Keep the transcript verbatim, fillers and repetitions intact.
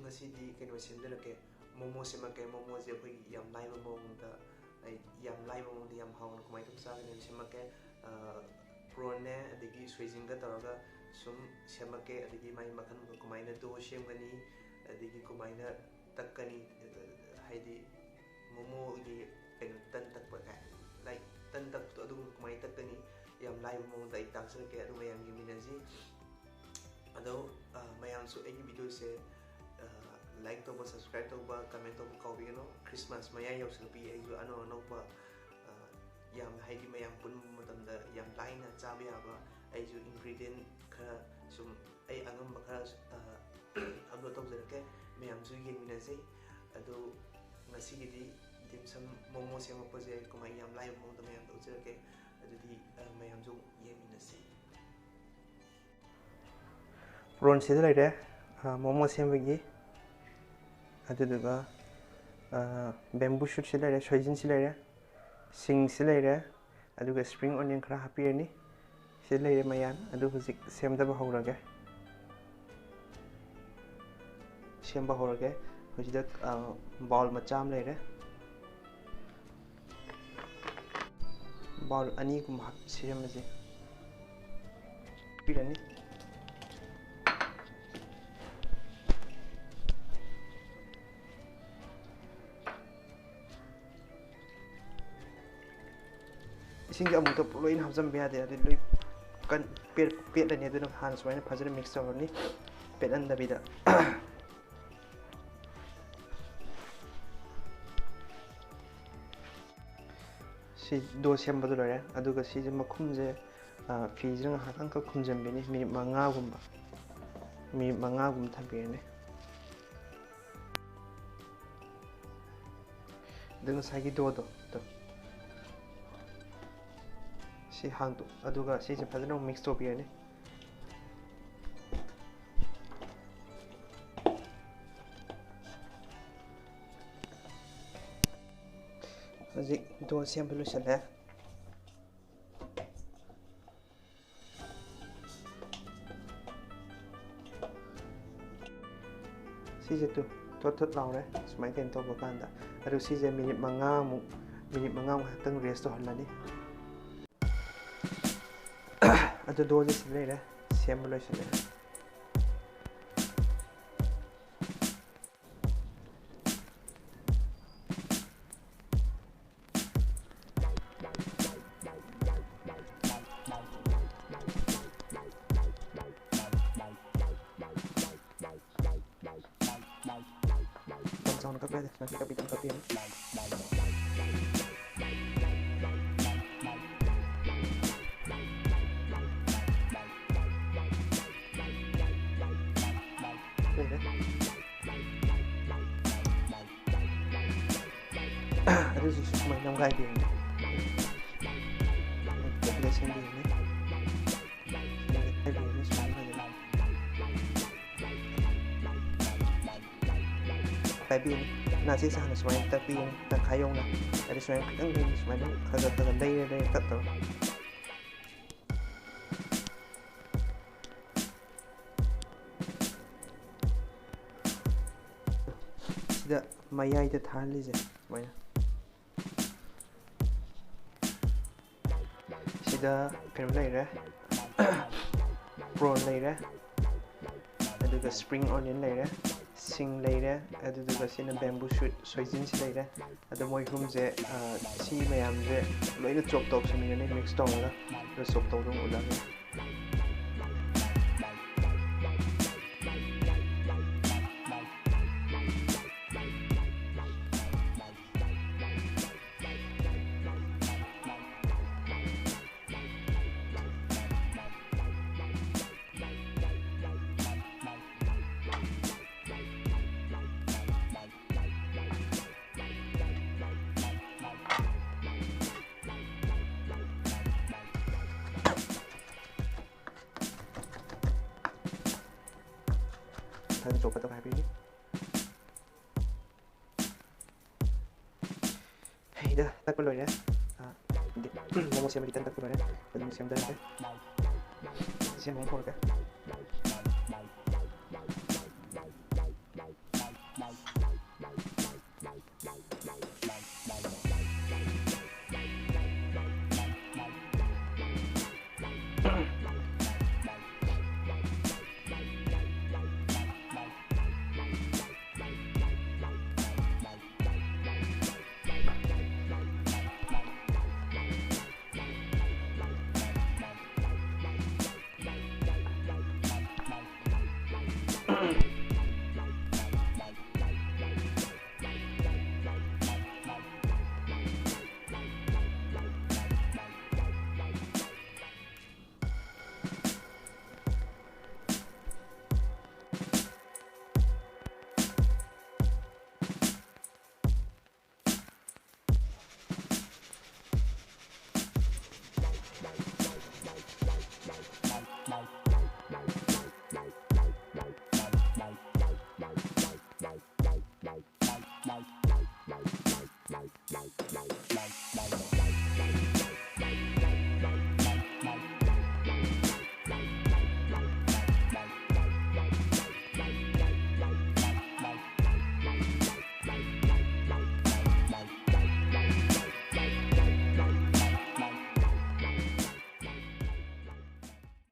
ꯉꯁꯤꯗꯤ ꯀꯩꯅꯣ ꯁꯦꯝꯖꯔꯛꯀꯦ, ꯃꯣꯃꯣ ꯁꯦꯝꯃꯛꯀꯦ꯫ ꯃꯣꯃꯣꯁꯦ ꯑꯩꯈꯣꯏꯒꯤ ꯌꯥꯝ ꯂꯥꯏꯕ ꯃꯑꯣꯡꯗ, ꯑꯩ ꯌꯥꯝ ꯂꯥꯏꯕ ꯃꯑꯣꯡꯗ ꯌꯥꯝ ꯍꯥꯎꯅ ꯀꯃꯥꯏꯅ ꯇꯧꯅ ꯆꯥꯒꯅꯤ ꯍꯥꯏꯕ ꯁꯦꯝꯃꯛꯀꯦ꯫ ꯄ꯭ꯔꯣꯟꯅꯦ, ꯑꯗꯒꯤ ꯁꯣꯏꯖꯤꯟꯒ ꯇꯧꯔꯒ ꯁꯨꯝ ꯁꯦꯝꯃꯛꯀꯦ꯫ ꯑꯗꯒꯤ ꯃꯥꯒꯤ ꯃꯈꯜ ꯃꯈꯜ ꯀꯃꯥꯏꯅ ꯗꯣ ꯁꯦꯝꯒꯅꯤ, ꯑꯗꯒꯤ ꯀꯃꯥꯏꯅ ꯇꯛꯀꯅꯤ, ꯍꯥꯏꯗꯤ ꯃꯣꯃꯣꯒꯤ ꯀꯩꯅꯣ ꯇꯟ ꯇꯛꯄ ꯀꯥꯏ, ꯂꯥꯏꯛ ꯇꯟ ꯇꯛꯄꯗꯣ ꯑꯗꯨꯒꯨꯝꯕ ꯀꯃꯥꯏꯅ ꯇꯛꯀꯅꯤ ꯌꯥꯝ ꯂꯥꯏꯕ ꯃꯑꯣꯡꯗ ꯑꯩ ꯇꯥꯛꯆꯔꯛꯀꯦ꯫ ꯑꯗꯨ ꯃꯌꯥꯝ ꯌꯦꯡꯃꯤꯟꯅꯁꯤ꯫ ꯑꯗꯣ ꯃꯌꯥꯝꯁꯨ ꯑꯩꯒꯤ ꯚꯤꯗꯤꯑꯣꯁꯦ ꯂꯥꯏꯛ ꯇꯧꯕ, ꯁꯕꯁꯀ꯭ꯔꯥꯏꯕ ꯇꯧꯕ, ꯀꯃꯦꯟ ꯇꯧꯕ ꯀꯥꯎꯕꯤꯒꯅꯨ꯫ ꯈ꯭ꯔꯤꯁꯃꯥꯁ ꯃꯌꯥ ꯌꯧꯁꯤꯜꯂꯛꯄꯤ, ꯑꯩꯁꯨ ꯑꯅꯧ ꯑꯅꯧꯕ ꯌꯥꯝ, ꯍꯥꯏꯗꯤ ꯃꯌꯥꯝ ꯄꯨꯟꯕ ꯃꯇꯝꯗ ꯌꯥꯝ ꯂꯥꯏꯅ ꯆꯥꯕ ꯌꯥꯕ ꯑꯩꯁꯨ ꯏꯟꯒ꯭ꯔꯤꯗꯤꯌꯦꯟ ꯈꯔ ꯁꯨꯝ ꯑꯩ ꯑꯉꯝꯕ ꯈꯔ ꯑꯞꯂꯣꯗ ꯇꯧꯖꯔꯛꯀꯦ꯫ ꯃꯌꯥꯝꯁꯨ ꯌꯦꯡꯃꯤꯟꯅꯁꯤ꯫ ꯑꯗꯨ ꯉꯁꯤꯒꯤꯗꯤ ꯗꯤꯝꯁꯝ ꯃꯣꯃꯣ ꯁꯦꯝꯃꯛꯄꯁꯦ ꯀꯃꯥꯏꯅ ꯌꯥꯝ ꯂꯥꯏꯕ ꯃꯑꯣꯡꯗ ꯃꯌꯥꯝ ꯇꯧꯖꯔꯛꯀꯦ꯫ ꯑꯗꯨꯗꯤ ꯃꯌꯥꯝꯁꯨ ꯌꯦꯡꯃꯤꯟꯅꯁꯤ꯫ ꯄ꯭ꯔꯣꯟꯁꯤꯗ ꯂꯩꯔꯦ, ꯃꯣꯃꯣ ꯁꯦꯝꯕꯒꯤ, ꯑꯗꯨꯗꯨꯒ ꯕꯦꯝꯕꯨ ꯁꯨꯠꯁꯤ ꯂꯩꯔꯦ, ꯁꯣꯏꯖꯤꯟꯁꯤ ꯂꯩꯔꯦ, ꯁꯤꯡꯁꯤ ꯂꯩꯔꯦ, ꯑꯗꯨꯒ ꯁ꯭ꯄ꯭ꯔꯤꯡ ꯑꯣꯅꯤꯌꯟ ꯈꯔ ꯍꯥꯞꯄꯤꯔꯅꯤ꯫ ꯁꯤꯗ ꯂꯩꯔꯦ ꯃꯌꯥꯟ꯫ ꯑꯗꯨ ꯍꯧꯖꯤꯛ ꯁꯦꯝꯗꯕ ꯍꯧꯔꯒꯦ꯫ ꯁꯦꯝꯕ ꯍꯧꯔꯒꯦ꯫ ꯍꯧꯖꯤꯛꯇ ꯕꯥꯎꯜ ꯃꯆꯥ ꯑꯃ ꯂꯩꯔꯦ꯫ ꯕꯥꯎꯜ ꯑꯅꯤꯒꯨꯝꯕ ꯍꯥꯞ-, ꯁꯦꯝꯃꯁꯦ꯫ ꯄꯤꯔꯅꯤ꯫ ꯏꯁꯤꯡꯁꯦ ꯑꯃꯨꯛꯇ ꯂꯣꯏꯅ ꯍꯥꯞꯆꯤꯟꯕ ꯌꯥꯗꯦ, ꯑꯗꯨ ꯂꯣꯏ ꯀꯟ-, ꯄꯦꯠ-, ꯄꯦꯠꯂꯅꯤ꯫ ꯑꯗꯨꯅ ꯍꯥꯟꯅ ꯁꯨꯃꯥꯏꯅ ꯐꯖꯅ ꯃꯤꯛꯁ ꯇꯧꯔꯅꯤ, ꯄꯦꯠꯍꯟꯗꯕꯤꯗ꯫ ꯁꯤ ꯗꯣ ꯁꯦꯝꯕꯗꯣ ꯂꯣꯏꯔꯦ꯫ ꯑꯗꯨꯒ ꯁꯤꯁꯦ ꯃꯈꯨꯝꯁꯦ, ꯑ, ꯐꯤꯁꯤꯅ ꯉꯥꯏꯍꯥꯛꯇꯪꯈꯛ ꯈꯨꯝꯖꯤꯟꯕꯤꯅꯤ, ꯃꯤꯅꯤꯠ ꯃꯉꯥꯒꯨꯝꯕ, ꯃꯤꯅꯤꯠ ꯃꯉꯥꯒꯨꯝꯕ ꯊꯝꯕꯤꯔꯅꯤ꯫ ꯑꯗꯨ ꯉꯁꯥꯏꯒꯤ ꯗꯣꯗꯣ, ꯑꯗꯣ ꯁꯤ ꯍꯥꯡꯗꯣꯛ-, ꯑꯗꯨꯒ ꯁꯤꯁꯦ ꯐꯖꯅ ꯑꯃꯨꯛ ꯃꯤꯛꯁ ꯇꯧꯕꯤꯔꯅꯤ꯫ ꯍꯧꯖꯤꯛ ꯗꯣ ꯁꯦꯝꯕ ꯂꯣꯏꯁꯤꯜꯂꯦ꯫ ꯁꯤ ꯁꯤꯁꯦ ꯇꯨ, ꯊꯣꯠ ꯊꯣꯠ ꯂꯥꯎꯔꯦ ꯁꯨꯃꯥꯏꯅ ꯀꯩꯅꯣ ꯇꯧꯕ ꯀꯥꯟꯗ꯫ ꯑꯗꯨ ꯁꯤꯁꯦ ꯃꯤꯅꯤꯠ ꯃꯉꯥꯃꯨꯛ, ꯃꯤꯅꯤꯠ ꯃꯉꯥꯃꯨꯛ ꯉꯥꯏꯍꯥꯛꯇꯪ rest ꯇꯧꯍꯜꯂꯅꯤ꯫ ꯑꯗꯨ dough ꯁꯦ ꯁꯤ ꯂꯩꯔꯦ, ꯁꯦꯝꯕ ꯂꯣꯏꯁꯤꯜꯂꯦ꯫ ꯌꯥꯝ ꯆꯥꯎꯅ ꯀꯛꯄ ꯌꯥꯗꯦ, ꯁꯨꯃꯥꯏꯅ ꯀꯛꯄꯤ, ꯀꯛꯄꯤ꯫ ꯂꯩꯔꯦ꯫ ꯑꯗꯨꯁꯨ ꯁꯨꯃꯥꯏꯅ ꯅꯝꯈꯥꯏꯕꯤꯔꯅꯤ꯫ ꯀꯦꯞꯁꯨꯜꯗ ꯁꯦꯝꯕꯤꯔꯅꯤ꯫ ꯁꯨꯃꯥꯏꯅ ꯅꯝꯈꯥꯏꯕꯤꯔꯅꯤ, ꯁꯨꯃꯥꯏꯅ ꯐꯖꯅ꯫ ꯄꯥꯏꯕꯤꯔꯅꯤ꯫ ꯅꯥꯆꯦꯁꯦ ꯍꯥꯟꯅ ꯁꯨꯃꯥꯏꯅ ꯇꯛꯄꯤꯔꯅꯤ, ꯇꯪꯈꯥꯏ ꯌꯧꯅ꯫ ꯑꯗꯩ ꯁꯨꯃꯥꯏꯅ ꯈꯤꯇꯪ ꯈꯤꯇꯪ ꯁꯨꯃꯥꯏꯅ ꯈꯔ ꯈꯔ ꯈꯔ ꯈꯔ ꯂꯩꯔ ꯂꯩꯔ ꯀꯛ ꯇꯧꯔꯣ꯫ ꯁꯤꯗ ꯃꯌꯥꯏꯗ ꯊꯥꯍꯜꯂꯤꯁꯦ ꯁꯨꯃꯥꯏꯅ꯫ ꯁꯤꯗ ꯀꯩꯅꯣ ꯂꯩꯔꯦ, prawn ꯂꯩꯔꯦ, ꯑꯗꯨꯒ spring onion ꯂꯩꯔꯦ, ꯁꯤꯡ ꯂꯩꯔꯦ, ꯑꯗꯨꯗꯨꯒ ꯁꯤꯅ bamboo shoot, ꯁꯣꯏꯖꯤꯟꯁꯤ ꯂꯩꯔꯦ꯫ ꯑꯗꯣ ꯃꯣꯏ ꯑꯍꯨꯝꯁꯦ, ꯑ, ꯁꯤ ꯃꯌꯥꯝꯁꯦ ꯂꯣꯏꯅ chop ꯇꯧꯁꯟꯕꯤꯔꯅꯤ, mix ꯇꯧꯔꯒ꯫ ꯑꯗꯣ chop ꯇꯧꯗꯅ ꯎꯠꯂꯒꯦ꯫ ꯐꯖꯅ ꯆꯣꯞꯄ ꯇꯧꯈꯥꯏꯕꯤꯔꯤ꯫ ꯍꯩꯗ, ꯇꯛꯄ ꯂꯣꯏꯔꯦ꯫ ꯑ, ꯗꯤ-, ꯃꯣꯃꯣ ꯁꯦꯝꯕꯒꯤ ꯇꯟ ꯇꯛꯄ ꯂꯣꯏꯔꯦ꯫ ꯑꯗꯨꯝ ꯁꯦꯝꯗꯔꯒꯦ꯫ ꯁꯦꯝꯕ ꯑꯃꯨꯛ ꯍꯧꯔꯒꯦ꯫